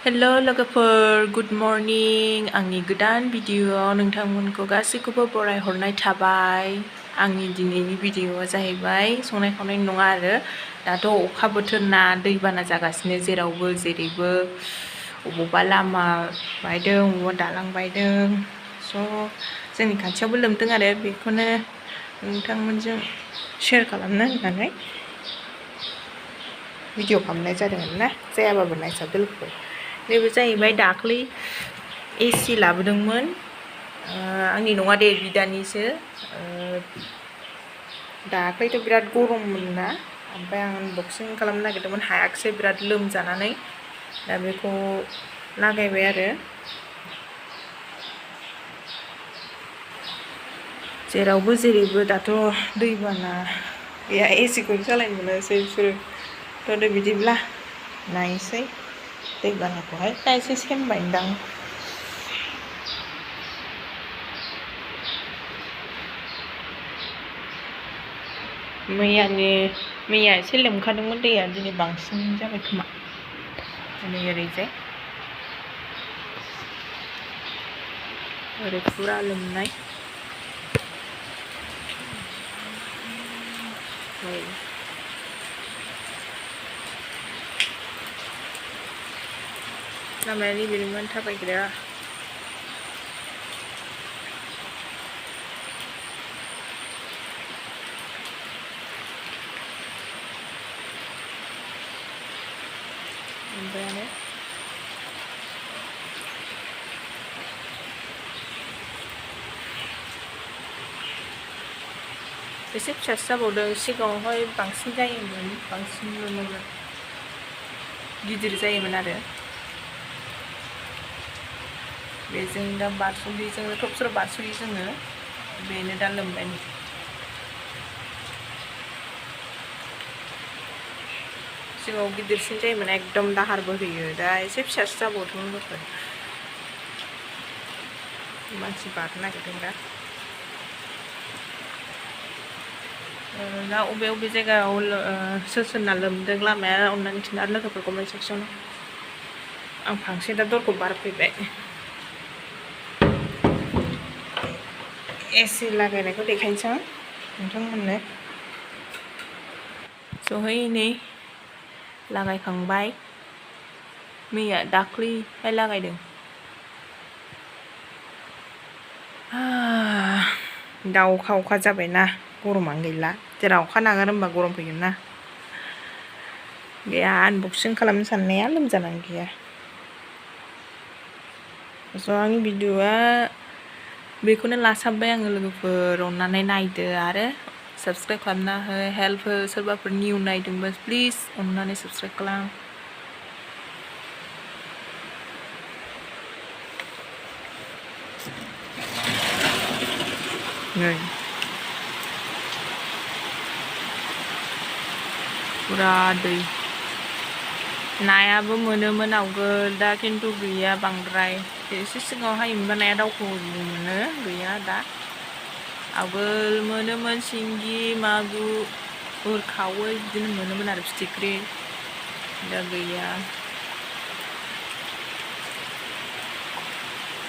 हेल' लोगोफोर good morning आंनि गोदान भिडिअ'आव नोंथांमोनखौ गासैखौबो बरायहरनाय थाबाय आंनि दिनैनि भिडिअ'आ जाहैबाय संनाय खावनायनि नङा आरो दाथ' अखा बोथोर ना दैबाना जागासिनो जेरावबो जेरैबो अबावबा लामा बायदों अबावबा दालां बायदों स' जोंनि खाथियावबो लोमदों आरो बेखौनो नोंथांमोनजों शेयार खालामनो होननानै भिडिअ' खालामनाय जादोंमोन ना जायाबाबो नायसाबदो लोगोफोर बेबो जाहैबाय दाख्लै एसि लाबोदोंमोन आंनि नङा दे बिदानिसो दाख्लैथ' बिराद गरममोन ना ओमफ्राय आं आनबक्सिं खालामनो नागिरदोंमोन हायाखिसै बिराद लोमजानानै दा बेखौ लागायबाय आरो जेरावबो जेरैबो दाथ' दैबाना गैया एसिखौनो सालायनो मोनासै बिसोरो थ' बिदिब्ला नायसै दैबानाखौहाय दा एसे सेमबायदां मैया एसे लोमखादोंमोन दैया दिनै बांसिन जाबाय खोमा नै ओरैजाय ओरै फुरा लोमनाय लामाया नैबेनिमोन थाबायग्राया ओमफ्राय एसे फिसासो जाबावदों सिगाङावहाय बांसिन जायोमोन बांसिन लोमोमोन गिदिर जायोमोन आरो बेजों दा बारस'हैयो थब थब बारस'हैयो जोङो बेनो दा लोमबाय सिगाङाव गिदिरसिन जायोमोन एकदम दाहार बोहैयो दा एसे फिसासो जाबावदों लोगोफोर मानसि बारनो नागिरदों दा अबे जायगायाव सोरना लोमदों लामाया अननानै खिन्था लोगोफोर कमेन्ट सेक्सनाव आं फांसे दा दरखौ बारफैबाय एसि लागायनायखौ देखायनोसै आं नोंथांमोननो सहै नै लागायखांबाय मैया दाख्लैहाय लागायदों दा अखा जाबायना गरमानो गैला जेराव अखा नागार होनबा गरम फैगोन ना गैया आनबक्सिं खालामनो साननाया लोमजानानै गैया स' आंनि भिडिअ'आ बेखौनो लासाबबाय आङो लोगोफोर अननानै नायदो आरो साबस्क्राइब खालामना हो हेल्प हो सोरबाफोर निउ नायदोंबा प्लिज अननानै साबस्क्राइब खालाम नै फुरा दै नायाबो मोनोमोन आवगोल दा खिन्थु गैया बांद्राय एसे सिगाङाव हायोमोनबा नाया दावखोयोमोन गैया दा आवगोल मोनोमोन सिंगि मागुर खावै बिदिनो मोनोमोन आरो फिथिख्रि दा गैया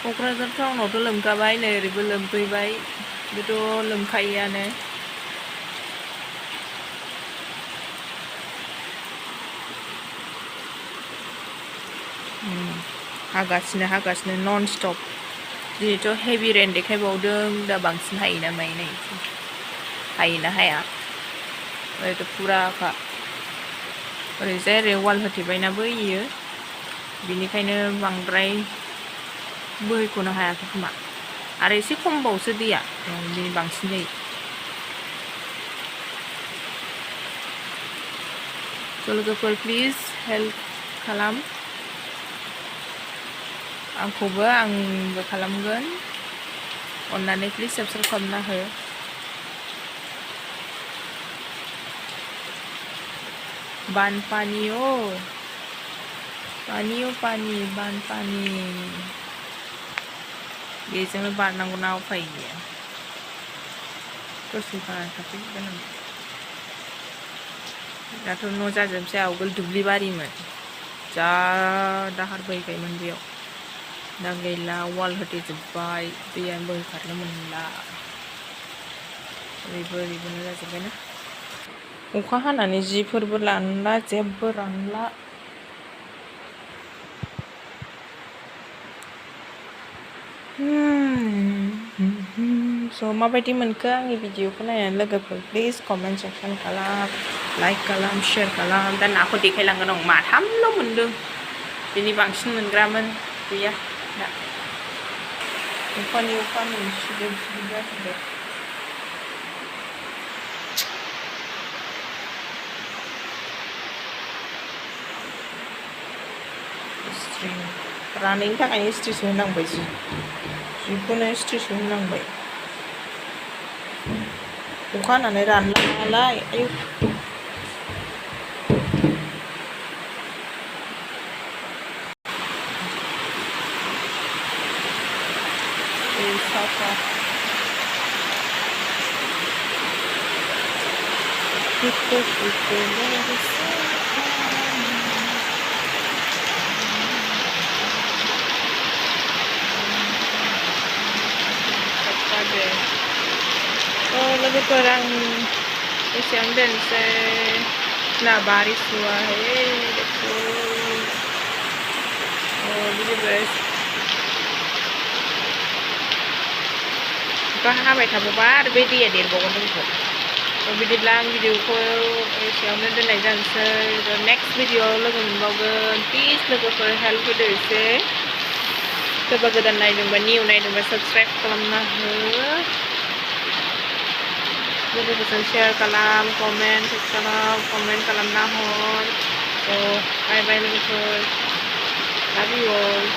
क'क्राझार टाउनावथ' लोमखाबाय नै ओरैबो लोमफैबाय बेथ' लोमखायोआनो हागासिनो नन स्टप दिनैथ' हेभि रेन देखायबावदों दा बांसिन हायोना मायो नै हायोना हाया ओरैथ' फुराखा ओरैजाय ओरै वाल होथेबायना बोयो बिनिखायनो बांद्राय बोहैख'नो हायाखै खोमा आरो एसे खमबावसो दैया दिनै बांसिन जायो स' लोगोफोर प्लिज हेल्प खालाम आंखौबो आंबो खालामगोन अननानै प्लिज साबस्क्राइब खालामना हो बानपानी बानपानी बेजोंनो बारनांगौ ना उफाय गैया दसे बार थाफैगोन दाथ' न' जाजोबसै आवगोल दुब्लि बारिमोन जा दाहार बोहैबायमोन बेयाव दा गैला वाल होथेजोब्बाय दैयानो बोहैखारनो मोनला ओरैबो ओरैबोनो जाजोब्बायना अखा हानानै जिफोरबो रानला जेबो रानला स' माबायदि मोनखो आंनि भिडिअखौ नायनानै लोगोफोर प्लिज कमेन्ट सेक्सन खालाम लाइक खालाम शेयार खालाम दा नाखौ देखायलांगोन आं माथामल' मोनदों बिनि बांसिन मोनग्रामोन गैया दा अखानि अखा मोनसिगोन जाजोब्बाय रानैनि थाखायनो स्ट्रिसो होनांबाय जिखौनो स्ट्रिसो होनांबाय अखा हानानै रानला नालाय आयौ साफा लोगोफोर आं एसेयावनो दोनसै ना बारिश हुआ है देखो बिदिब्ला अखा हाबाय थाबावबा आरो बे दैया देरबावगोन जोंखौ बिदिब्ला आं भिडिअखौ एसेयावनो दोननाय जानोसै नेक्स्ट भिडिअआव लोगो मोनबावगोन प्लिज लोगोफोर हेल्प होदो एसे सोरबा गोदान नायदोंबा निउ नायदोंबा साबस्क्राइब खालामना हो लोगोफोरजों शेयार खालाम कमेन्ट सेक्सनाव कमेन्ट खालामना हर बाय बाय लोगोफोर लाभ इउ अल